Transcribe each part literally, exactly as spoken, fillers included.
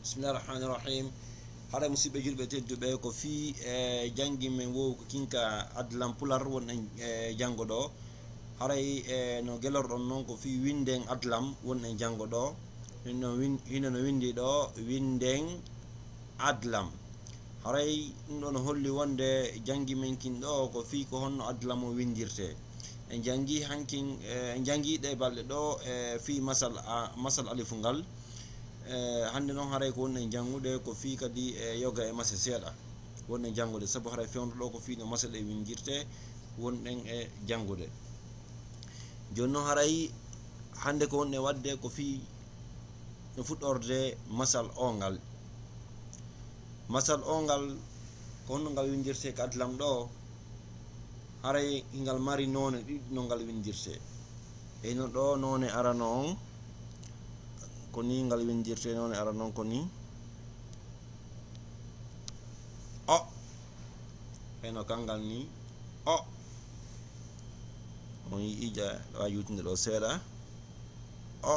Bismillahi rahmani rahim. Haray, musidɓe julɓe tedduɓe, ko fii e janngi men wowko kinka adlam pular wonɗen e janngo ɗo. Haray, e no gelorɗon noon, ko fii winden adlam wonɗen janngo ɗo. Hino win-, hino no winndi ɗo, winden adlam. Haray ɗum ɗo no holli wonde janngi men kin ɗo ko fii ko honno adlam o winndirtee. En janngi hankin, e, en janngi ɗe balɗe ɗo, e, fii masal a-, masal alifu ngal. E, hannde noon haray ko wonɗen janngude ko fii kadi e yoga e mase seeɗa. Wonɗen janngude, sabu haray fewndo ɗo ko fii no mase ɗe winndirtee, wonɗen e janngude. Jooni noon haray hannde ko wonɗen waɗde ko fii no fuɗɗorde masal o ngal. Masal o ngal, ko honno ngal winndirtee ka adlam ɗo? Haray ngal mari noone ɗiɗi no ngal winndirtee. E hino ɗo noone arano on, ko nii ngal winndirtee, noone arano on ko nii. O. Hino kanngal nii. O. On yi'ii, ɗa waawi juutinde ɗo seeɗa. O.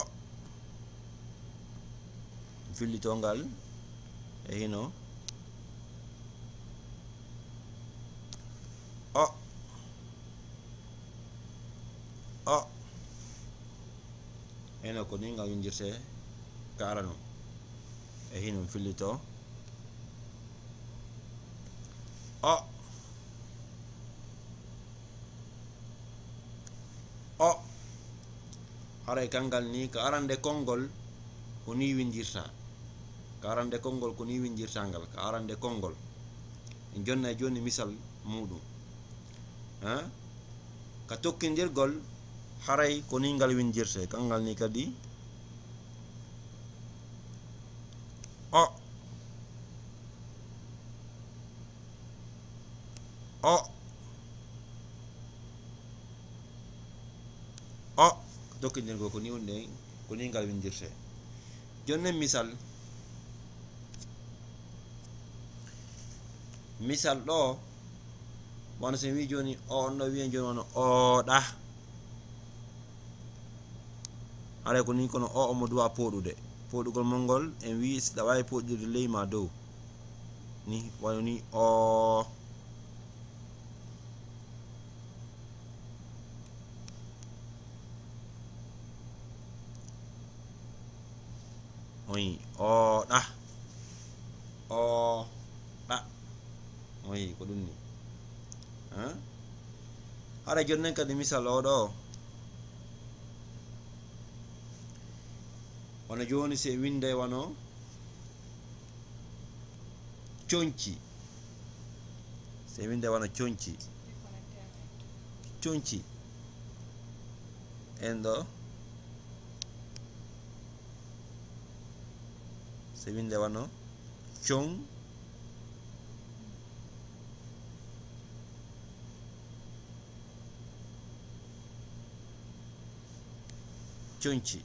Fillito ngal. E hino. O. O. Hino ko nii ngal winndirtee ka arano. E hino fillito. O. O. Haray kanngal nii, ka arande konngol, ko nii winndirtaa. Ka arande konngol, ko nii winndirtaa ngal. Ka arande konngol. En jonnay jooni misal muuɗum. Ha? Ka tokkindirgol, haray ko nii ngal winndirtee. Kanngal nii kadi. O. O. O. Tokkindirgol ko nii wonde, ko nii ngal winndirtee. Jooni misal. Misal ɗo, wano so en wii jooni, o on ɗo wiyen jooni wano ooɗa. Haray ko nii kono o omo duwaa pooɗude. Pooɗugol mon ngol, en wii si ɗa waawi pooɗirde ley maa dow. Nii, wano nii, o. Oyi, ooɗa. Ooɗa. Oyi, ko ɗum nii. Ha? Haray jooni nen kadi misal o ɗo. Wano jooni si en winnday wano conci. Si en winnday wano conci. Conci. En ɗo. Si en winnday wano con. Conci.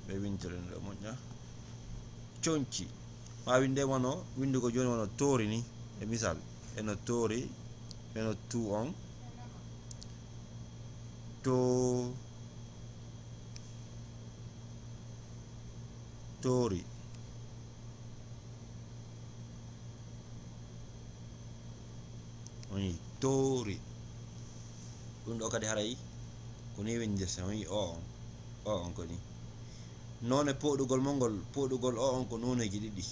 Ɓe winndire nde moƴƴa. Conci. Maa winnde wano, winndugo jooni wano toori nii. E misal, eno toori, eno tu on. To-, toori. On yii, toori. Ɗum ɗo kadi haray ko nii winndirtee. On yii, o on. O on ko nii. Noone pooɗugol mon ngol, pooɗugol o on ko nooneeji ɗiɗi.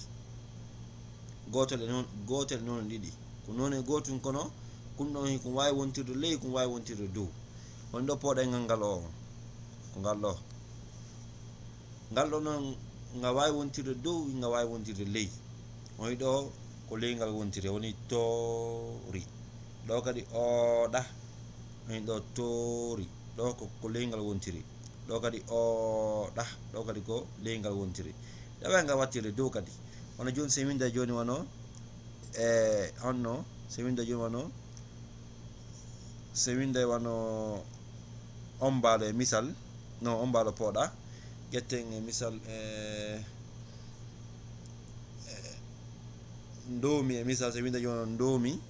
Gootel e noon, gootel e noone ɗiɗi. Ko noone gootum kono, ɗum ɗon ko waawi wontirde ley, ko waawi wontirde dow. On ɗo pooɗay ngal ngal o on. Ko ngal ɗo. Ngal ɗo noon, nga waawi wontirde dow, nga waawi wontirde ley. On yii ɗo ko ley ngal wontiri, woni toori. Ɗo kadi ooɗa, on yii ɗo toori. Ɗo ko, ko ley ngal wontiri. Ɗo kadi ooɗa, ɗo kadi ko ley ngal wontiri. Ɗa waawi ngal wattirde dow kadi. Wano jooni, si en winnday jooni wano, e, honno, si en winnday jooni wano, si en winnday wano ombaalo e misal, no ombaalo pooɗa, ƴetten e misal, e, e, ndoomi e misal, si en winnday jooni wano ndoomi,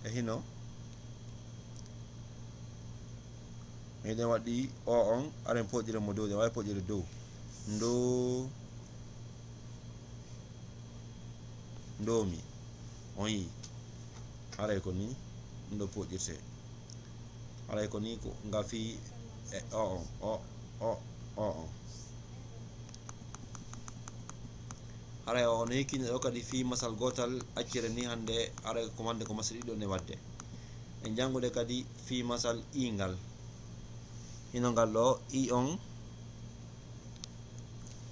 e hino, eɗen waɗi o on, aren pooɗiren mo dow, eɗen waawi pooɗirde dow. Ndo, ndomi. On yii. Haray ko ni ɗum ɗo poɗirte. Haray ko ni ko nga fii e o on, o, o, o on. Haray o no yikkini ɗo kadi fii masal gootal accire ni hannde, haray ko hannde ko masal ɗiɗo ne waɗde. En janngude kadi fii masal i ngal. Hino ngal ɗo, i on,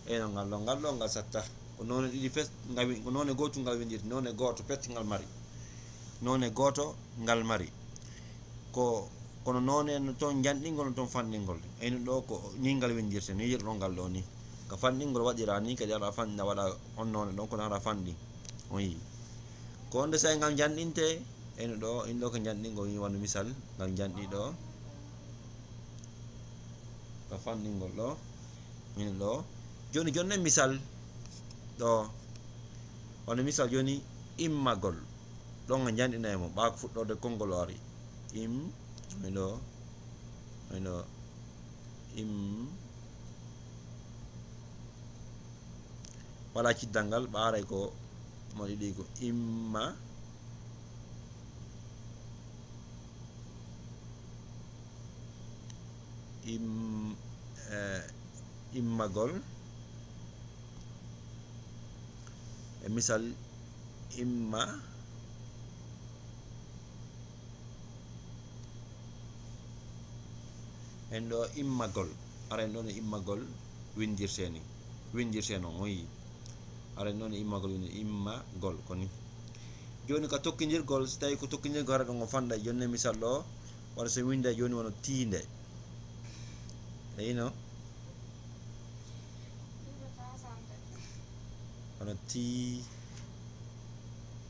e no ngal ɗo, ngal ɗo ngal satta. Ko noone ɗiɗi pet, ngal wi-, ko noone gooto ngal windirte, noone gooto pet ngal mari. Noone gooto ngal mari. Ko, kono noone no toon njanɗingol, no toon fanɗingol. Eyno ɗo ko ni ngal windirte, ni yirɗo ngal ɗo ni. Ka fanɗingol waɗira ni, kadi ara fanɗina waɗa on noone ɗon, kono ara fanɗi. On yii. Ko on de say ngal njanɗinte, eyno ɗo, in ɗo ko njanɗingol, ni wano misal, ngal njanɗi ɗo. Ka fanɗingol ɗo, min ɗo. Jooni, jooni ne misal ɗo. Wano misal jooni immagol. Ɗon nga njanɗinay mo, ɓaako fuɗɗorde konngol o ari. Im, min ɗo, min ɗo, im, wala ciddal ngal, ɓaaray ko mo ɗiɗi ko imma, im, eh, immagol. E misal, imma, en ɗo immagol. Ara en ɗo no immagol windirte ni. Windirte no, on yii. Ara en ɗo no immagol windi-, immagol ko ni. Jooni ka tokkindirgol, so tawi ko tokkindirgol ara ɗon o fanɗa. Jooni ne misal ɗo, wara so winda jooni wano tiinde. Eyno? Wano tii,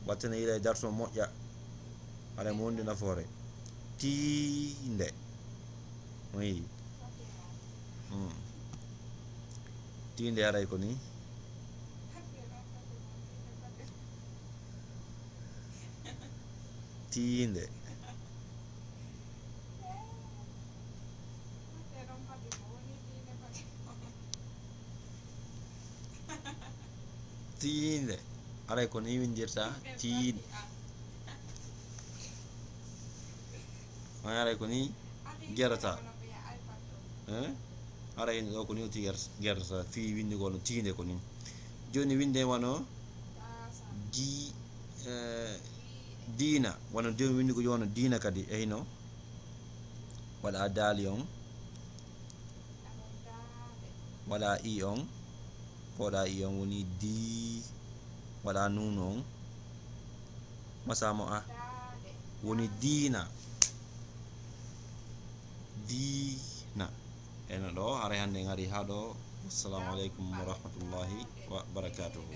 wattane yiɗa e darto moƴƴa. Ara mo wondi nafoore. Tiinde. Oui. Hmm. Tiinde aray ko ni. Tiinde. Tiinde. Aray ko ni windirta. Tiinde. Ay, aray ko ni gerata. Eh? Aray ɗo ko ni o ti ger-, gerata. Fii windugol no tiinde ko ni. Jooni winde wano di-, eh, diina. Wano jooni windugo wano diina kadi. Eyno. Waɗa daali on. Waɗa i on. Fooɗa i on woni dii. Waɗa nuunu on. Masa mo a. Woni diina. Diina. Eno ɗo, haray hannde en ari haa ɗo. Assalamu aleykum wa rahmatullahi wa barakatuhu.